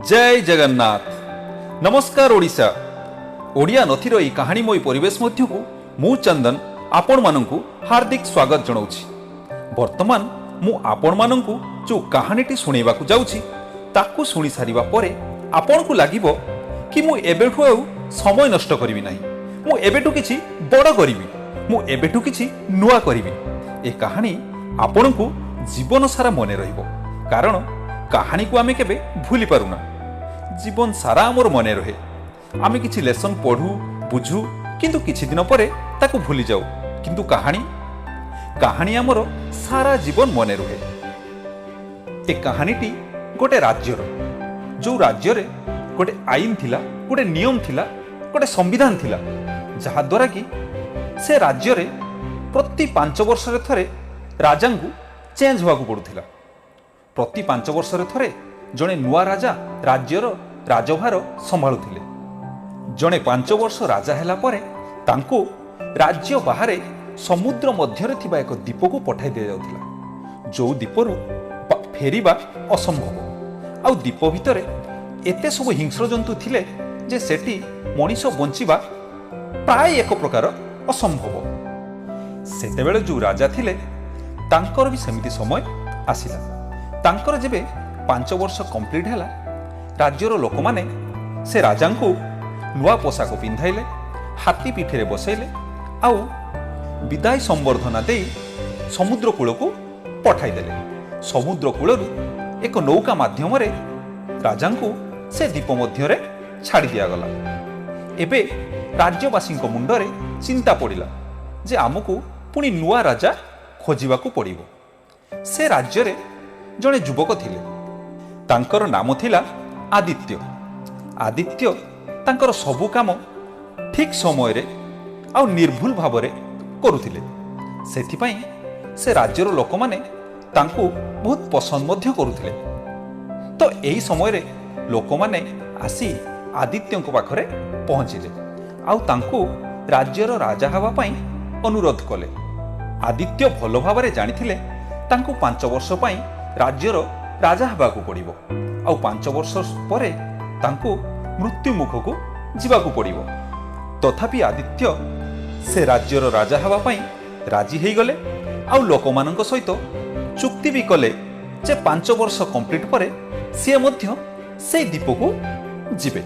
ଜୟ ଜଗନ୍ନାଥ। ନମସ୍କାର ଓଡ଼ିଶା। ଓଡ଼ିଆ ନଥିର ଏହି କାହାଣୀମୟ ପରିବେଶ ମଧ୍ୟକୁ ମୁଁ ଚନ୍ଦନ ଆପଣମାନଙ୍କୁ ହାର୍ଦ୍ଦିକ ସ୍ୱାଗତ ଜଣାଉଛି। ବର୍ତ୍ତମାନ ମୁଁ ଆପଣମାନଙ୍କୁ ଯେଉଁ କାହାଣୀଟି ଶୁଣାଇବାକୁ ଯାଉଛି, ତାକୁ ଶୁଣି ସାରିବା ପରେ ଆପଣଙ୍କୁ ଲାଗିବ କି ମୁଁ ଏବେଠୁ ଆଉ ସମୟ ନଷ୍ଟ କରିବି ନାହିଁ, ମୁଁ ଏବେଠୁ କିଛି ବଡ଼ କରିବି, ମୁଁ ଏବେଠୁ କିଛି ନୂଆ କରିବି। ଏ କାହାଣୀ ଆପଣଙ୍କୁ ଜୀବନ ସାରା ମନେ ରହିବ, କାରଣ କାହାଣୀକୁ ଆମେ କେବେ ଭୁଲି ପାରୁନା। ଜୀବନ ସାରା ଆମର ମନେ ରହେ। ଆମେ କିଛି ଲେସନ୍ ପଢ଼ୁ, ବୁଝୁ, କିନ୍ତୁ କିଛି ଦିନ ପରେ ତାକୁ ଭୁଲି ଯାଉ। କିନ୍ତୁ କାହାଣୀ ଆମର ସାରା ଜୀବନ ମନେ ରୁହେ। ଏ କାହାଣୀଟି ଗୋଟେ ରାଜ୍ୟର, ଯେଉଁ ରାଜ୍ୟରେ ଗୋଟେ ଆଇନ ଥିଲା, ଗୋଟେ ନିୟମ ଥିଲା, ଗୋଟେ ସମ୍ବିଧାନ ଥିଲା, ଯାହାଦ୍ୱାରା କି ସେ ରାଜ୍ୟରେ ପ୍ରତି 5 ବର୍ଷରେ ଥରେ ରାଜାଙ୍କୁ ଚେଞ୍ଜ ହେବାକୁ ପଡ଼ୁଥିଲା। ପ୍ରତି 5 ବର୍ଷରେ ଥରେ ଜଣେ ନୂଆ ରାଜା ରାଜ୍ୟର ରାଜଭାର ସମ୍ଭାଳୁଥିଲେ। ଜଣେ 5 ବର୍ଷ ରାଜା ହେଲା ପରେ ତାଙ୍କୁ ରାଜ୍ୟ ବାହାରେ ସମୁଦ୍ର ମଧ୍ୟରେ ଥିବା ଏକ ଦ୍ୱୀପକୁ ପଠାଇ ଦିଆଯାଉଥିଲା, ଯେଉଁ ଦ୍ୱୀପରୁ ଫେରିବା ଅସମ୍ଭବ। ଆଉ ଦ୍ୱୀପ ଭିତରେ ଏତେ ସବୁ ହିଂସ୍ର ଜନ୍ତୁ ଥିଲେ ଯେ ସେଠି ମଣିଷ ବଞ୍ଚିବା ପ୍ରାୟ ଏକ ପ୍ରକାର ଅସମ୍ଭବ। ସେତେବେଳେ ଯେଉଁ ରାଜା ଥିଲେ, ତାଙ୍କର ବି ସେମିତି ସମୟ ଆସିଲା। ତାଙ୍କର ଯେବେ 5 ବର୍ଷ କମ୍ପ୍ଲିଟ୍ ହେଲା, ରାଜ୍ୟର ଲୋକମାନେ ସେ ରାଜାଙ୍କୁ ନୂଆ ପୋଷାକ ପିନ୍ଧାଇଲେ, ହାତୀ ପିଠିରେ ବସେଇଲେ ଆଉ ବିଦାୟ ସମ୍ବର୍ଦ୍ଧନା ଦେଇ ସମୁଦ୍ର କୂଳକୁ ପଠାଇଦେଲେ। ସମୁଦ୍ର କୂଳରୁ ଏକ ନୌକା ମାଧ୍ୟମରେ ରାଜାଙ୍କୁ ସେ ଦ୍ୱୀପ ମଧ୍ୟରେ ଛାଡ଼ି ଦିଆଗଲା। ଏବେ ରାଜ୍ୟବାସୀଙ୍କ ମୁଣ୍ଡରେ ଚିନ୍ତା ପଡ଼ିଲା ଯେ ଆମକୁ ପୁଣି ନୂଆ ରାଜା ଖୋଜିବାକୁ ପଡ଼ିବ। ସେ ରାଜ୍ୟରେ ଜଣେ ଯୁବକ ଥିଲେ, ତାଙ୍କର ନାମ ଥିଲା ଆଦିତ୍ୟ। ଆଦିତ୍ୟ ତାଙ୍କର ସବୁ କାମ ଠିକ୍ ସମୟରେ ଆଉ ନିର୍ଭୁଲ ଭାବରେ କରୁଥିଲେ। ସେଥିପାଇଁ ସେ ରାଜ୍ୟର ଲୋକମାନେ ତାଙ୍କୁ ବହୁତ ପସନ୍ଦ ମଧ୍ୟ କରୁଥିଲେ। ତ ଏହି ସମୟରେ ଲୋକମାନେ ଆସି ଆଦିତ୍ୟଙ୍କ ପାଖରେ ପହଞ୍ଚିଲେ ଆଉ ତାଙ୍କୁ ରାଜ୍ୟର ରାଜା ହେବା ପାଇଁ ଅନୁରୋଧ କଲେ। ଆଦିତ୍ୟ ଭଲ ଭାବରେ ଜାଣିଥିଲେ ତାଙ୍କୁ 5 ବର୍ଷ ପାଇଁ ରାଜ୍ୟର ରାଜା ହେବାକୁ ପଡ଼ିବ ଆଉ 5 ବର୍ଷ ପରେ ତାଙ୍କୁ ମୃତ୍ୟୁ ମୁଖକୁ ଯିବାକୁ ପଡ଼ିବ। ତଥାପି ଆଦିତ୍ୟ ସେ ରାଜ୍ୟର ରାଜା ହେବା ପାଇଁ ରାଜି ହେଇଗଲେ ଆଉ ଲୋକମାନଙ୍କ ସହିତ ଚୁକ୍ତି ବି କଲେ ଯେ 5 ବର୍ଷ କମ୍ପ୍ଲିଟ୍ ପରେ ସିଏ ମଧ୍ୟ ସେଇ ଦ୍ୱୀପକୁ ଯିବେ।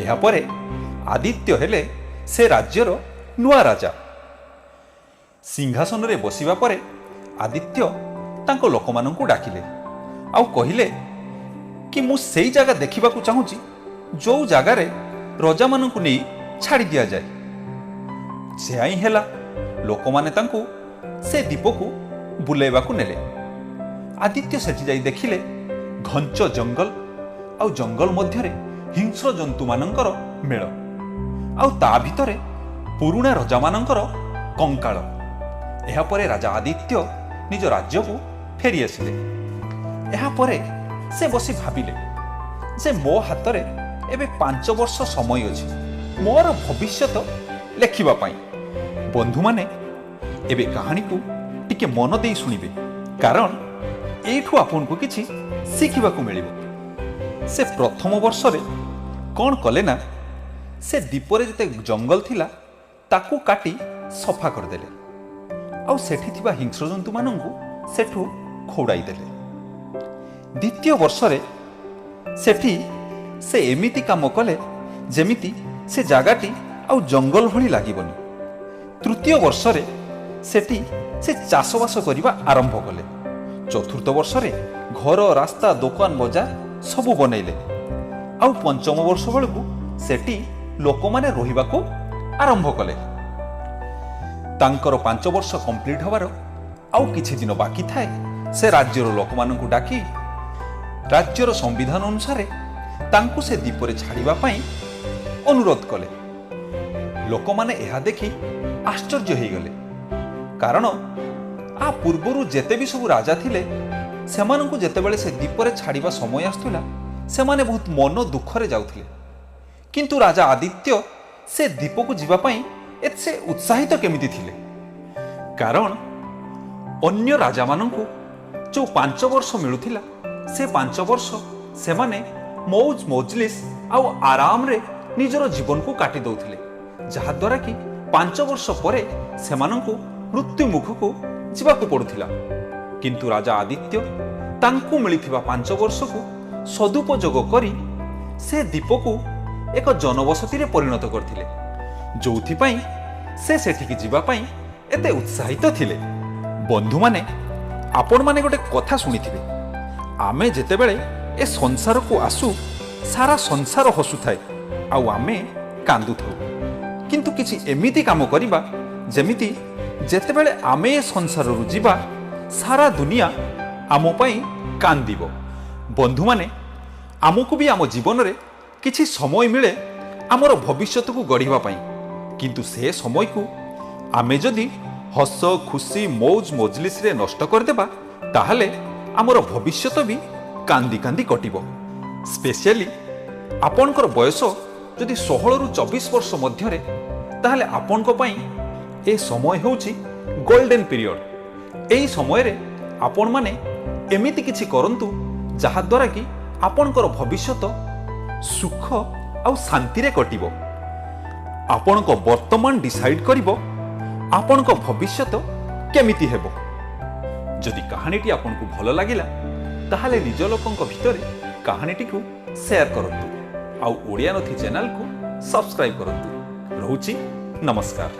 ଏହାପରେ ଆଦିତ୍ୟ ହେଲେ ସେ ରାଜ୍ୟର ନୂଆ ରାଜା। ସିଂହାସନରେ ବସିବା ପରେ ଆଦିତ୍ୟ ତାଙ୍କ ଲୋକମାନଙ୍କୁ ଡାକିଲେ ଆଉ କହିଲେ କି ମୁଁ ସେଇ ଜାଗା ଦେଖିବାକୁ ଚାହୁଁଛି, ଯେଉଁ ଜାଗାରେ ରଜାମାନଙ୍କୁ ନେଇ ଛାଡ଼ି ଦିଆଯାଏ। ସେୟା ହିଁ ହେଲା। ଲୋକମାନେ ତାଙ୍କୁ ସେ ଦ୍ୱୀପକୁ ବୁଲେଇବାକୁ ନେଲେ। ଆଦିତ୍ୟ ସେଠି ଯାଇ ଦେଖିଲେ ଘଞ୍ଚ ଜଙ୍ଗଲ ଆଉ ଜଙ୍ଗଲ ମଧ୍ୟରେ ହିଂସ୍ର ଜନ୍ତୁମାନଙ୍କର ମେଳ ଆଉ ତା ଭିତରେ ପୁରୁଣା ରଜାମାନଙ୍କର କଙ୍କାଳ। ଏହାପରେ ରାଜା ଆଦିତ୍ୟ ନିଜ ରାଜ୍ୟକୁ ଫେରିଆସିଲେ। ଏହାପରେ ସେ ବସି ଭାବିଲେ ଯେ ମୋ ହାତରେ ଏବେ 5 ବର୍ଷ ସମୟ ଅଛି ମୋର ଭବିଷ୍ୟତ ଲେଖିବା ପାଇଁ। ବନ୍ଧୁମାନେ, ଏବେ କାହାଣୀକୁ ଟିକେ ମନ ଦେଇ ଶୁଣିବେ, କାରଣ ଏଇଠୁ ଆପଣଙ୍କୁ କିଛି ଶିଖିବାକୁ ମିଳିବ। ସେ ପ୍ରଥମ ବର୍ଷରେ କ'ଣ କଲେ ନା, ସେ ଦ୍ୱୀପରେ ଯେତେ ଜଙ୍ଗଲ ଥିଲା ତାକୁ କାଟି ସଫା କରିଦେଲେ ଆଉ ସେଠି ଥିବା ହିଂସ୍ର ଜନ୍ତୁମାନଙ୍କୁ ସେଠୁ ଘଉଡ଼ାଇ ଦେଲେ। ଦ୍ୱିତୀୟ ବର୍ଷରେ ସେଠି ସେ ଏମିତି କାମ କଲେ ଯେମିତି ସେ ଜାଗାଟି ଆଉ ଜଙ୍ଗଲ ଭଳି ଲାଗିବନି। ତୃତୀୟ ବର୍ଷରେ ସେଠି ସେ ଚାଷବାସ କରିବା ଆରମ୍ଭ କଲେ। ଚତୁର୍ଥ ବର୍ଷରେ ଘର, ରାସ୍ତା, ଦୋକାନ, ବଜାର ସବୁ ବନେଇଲେ ଆଉ ପଞ୍ଚମ ବର୍ଷ ବେଳକୁ ସେଠି ଲୋକମାନେ ରହିବାକୁ ଆରମ୍ଭ କଲେ। ତାଙ୍କର 5 ବର୍ଷ କମ୍ପ୍ଲିଟ୍ ହେବାର ଆଉ କିଛି ଦିନ ବାକି ଥାଏ, ସେ ରାଜ୍ୟର ଲୋକମାନଙ୍କୁ ଡାକି ରାଜ୍ୟର ସମ୍ବିଧାନ ଅନୁସାରେ ତାଙ୍କୁ ସେ ଦ୍ୱୀପରେ ଛାଡ଼ିବା ପାଇଁ ଅନୁରୋଧ କଲେ। ଲୋକମାନେ ଏହା ଦେଖି ଆଶ୍ଚର୍ଯ୍ୟ ହେଇଗଲେ, କାରଣ ଆ ପୂର୍ବରୁ ଯେତେ ବି ସବୁ ରାଜା ଥିଲେ, ସେମାନଙ୍କୁ ଯେତେବେଳେ ସେ ଦ୍ୱୀପରେ ଛାଡ଼ିବା ସମୟ ଆସୁଥିଲା, ସେମାନେ ବହୁତ ମନ ଦୁଃଖରେ ଯାଉଥିଲେ। କିନ୍ତୁ ରାଜା ଆଦିତ୍ୟ ସେ ଦ୍ୱୀପକୁ ଯିବା ପାଇଁ ଏତେ ଉତ୍ସାହିତ କେମିତି ଥିଲେ? କାରଣ ଅନ୍ୟ ରାଜାମାନଙ୍କୁ ଯେଉଁ 5 ବର୍ଷ ମିଳୁଥିଲା, ସେ 5 ବର୍ଷ ସେମାନେ ମୌଜ ମଜଲିସ୍ ଆଉ ଆରାମରେ ନିଜର ଜୀବନକୁ କାଟି ଦେଉଥିଲେ, ଯାହାଦ୍ୱାରା କି 5 ବର୍ଷ ପରେ ସେମାନଙ୍କୁ ମୃତ୍ୟୁ ମୁଖକୁ ଯିବାକୁ ପଡୁଥିଲା। କିନ୍ତୁ ରାଜା ଆଦିତ୍ୟ ତାଙ୍କୁ ମିଳିଥିବା 5 ବର୍ଷକୁ ସଦୁପଯୋଗ କରି ସେ ଦ୍ୱୀପକୁ ଏକ ଜନବସତିରେ ପରିଣତ କରିଥିଲେ, ଯୋଉଥିପାଇଁ ସେ ସେଠିକି ଯିବା ପାଇଁ ଏତେ ଉତ୍ସାହିତ ଥିଲେ। ବନ୍ଧୁମାନେ, ଆପଣମାନେ ଗୋଟେ କଥା ଶୁଣିଥିବେ, ଆମେ ଯେତେବେଳେ ଏ ସଂସାରକୁ ଆସୁ ସାରା ସଂସାର ହସୁଥାଏ ଆଉ ଆମେ କାନ୍ଦୁଥାଉ। କିନ୍ତୁ କିଛି ଏମିତି କାମ କରିବା ଯେମିତି ଯେତେବେଳେ ଆମେ ଏ ସଂସାରରୁ ଯିବା ସାରା ଦୁନିଆ ଆମ ପାଇଁ କାନ୍ଦିବ। ବନ୍ଧୁମାନେ, ଆମକୁ ବି ଆମ ଜୀବନରେ କିଛି ସମୟ ମିଳେ ଆମର ଭବିଷ୍ୟତକୁ ଗଢ଼ିବା ପାଇଁ, କିନ୍ତୁ ସେ ସମୟକୁ ଆମେ ଯଦି ହସ ଖୁସି ମୌଜ ମଜଲିସରେ ନଷ୍ଟ କରିଦେବା ତାହେଲେ ଆମର ଭବିଷ୍ୟତ ବି କାନ୍ଦି କାନ୍ଦି କଟିବ। ସ୍ପେଶିଆଲି ଆପଣଙ୍କର ବୟସ ଯଦି 16ରୁ 24 ବର୍ଷ ମଧ୍ୟରେ, ତାହେଲେ ଆପଣଙ୍କ ପାଇଁ ଏ ସମୟ ହେଉଛି ଗୋଲ୍ଡେନ୍ ପିରିୟଡ଼। ଏହି ସମୟରେ ଆପଣମାନେ ଏମିତି କିଛି କରନ୍ତୁ ଯାହାଦ୍ୱାରା କି ଆପଣଙ୍କର ଭବିଷ୍ୟତ ସୁଖ ଆଉ ଶାନ୍ତିରେ କଟିବ। ଆପଣଙ୍କ ବର୍ତ୍ତମାନ ଡିସାଇଡ୍ କରିବ ଆପଣଙ୍କ ଭବିଷ୍ୟତ କେମିତି ହେବ। ଯଦି କାହାଣୀଟି ଆପଣଙ୍କୁ ଭଲ ଲାଗିଲା ତାହେଲେ ନିଜ ଲୋକଙ୍କ ଭିତରେ କାହାଣୀଟିକୁ ସେୟାର କରନ୍ତୁ ଆଉ ଓଡ଼ିଆ ନଥି ଚ୍ୟାନେଲକୁ ସବସ୍କ୍ରାଇବ୍ କରନ୍ତୁ। ରହୁଛି, ନମସ୍କାର।